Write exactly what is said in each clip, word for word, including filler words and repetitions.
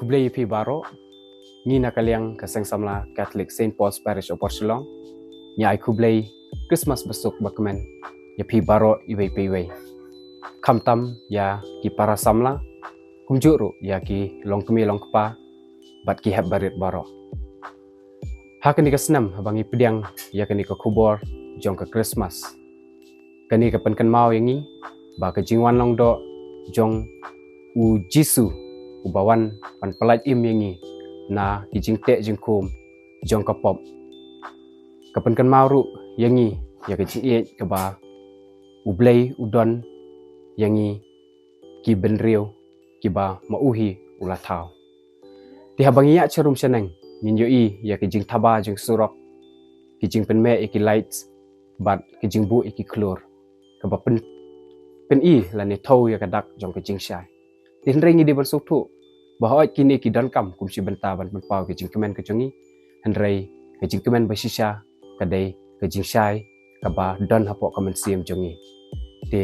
Khublei ïa phi baroh. Ngi na ka liang ka Seng Samla Catholic Saint Paul's Parish Upper Shillong, ngi ai khublei Christmas basuk bakmen ïa phi baroh iwei pa iwei, khamtam ïa ki para samla, kumjuh ruh ïa ki longkmie longkpa bad ki hep barit baroh. Ha kane ka snem haba ngi pdiang ïa kane ka khubor jong ka Christmas, kane ka pynkynmaw ïa ngi ba ka jingwan long doh jong u Jisu, uba wan ban pyllait im ïa ngi na ki jingteh jingkhum jong ka pop, ka pynkynmaw ruh ïa ngi ïa ka jingïeit kaba U Blei u don ïa ngi ki bynriew kiba ma u hi u la thaw. Te haba ngi ïaid sharum shaneng, ngin ïohi ïa ki jingthaba jingsurok, ki jingpynmeh ïa ki lights bad ki jingbuh ïa ki khlur, kaba pyn, pyni lane thew ïa ka dak jong ka jingshai. Te hynrei ngi dei ban sngewthuh ba hooid kine ki donkam kum shi bynta ban pynpaw ka jingkmen ka jong ngi, hynrei ka jingkmen ba shisha ka dei ka jingshai kaba don hapoh ka mynsiem jong ngi. Te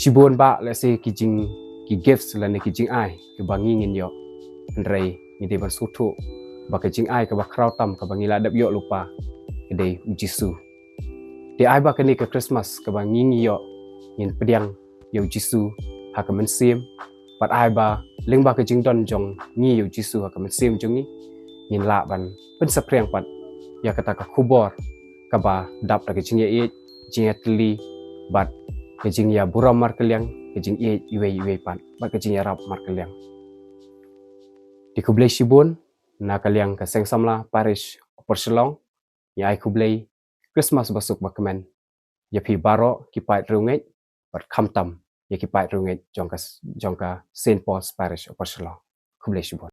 shibun ba lehse ki jing, ki gifts lane ki jingai kaba ngi ngin ïoh, hynrei ngi dei ban sngewthuh ba ka jingai kaba khraw tam kaba ngi la dep ïoh lypa ka dei u Jisu. Te ai ba kane ka Christmas kaba ngi ngi ïoh, ngin pdiang ïa u Jisu ha ka mynsiem, bad ai ba lyngba ka jingdon jong ngi ïa u Jisu ha ka mynsiem jong ngi, ngin lah ban pynsaphriang pat ïa kata ka khubor kaba dap da ka jingïaieit, jingïatylli, bad ka jingïaburom markylliang, ka jingïeit iwei iwei pat bad ka jingïarap markylliang. Te khublei shibun. Na ka liang ka Seng Samla Parish Upper Shillong, ngi ai khublei Christmas basuk bakmen ïa phi baroh ki paid riewngeit bad khamtam ïa ki paid riewngeit jong ka, jong ka Saint Paul's Parish Upper Shillong. Khublei shibun.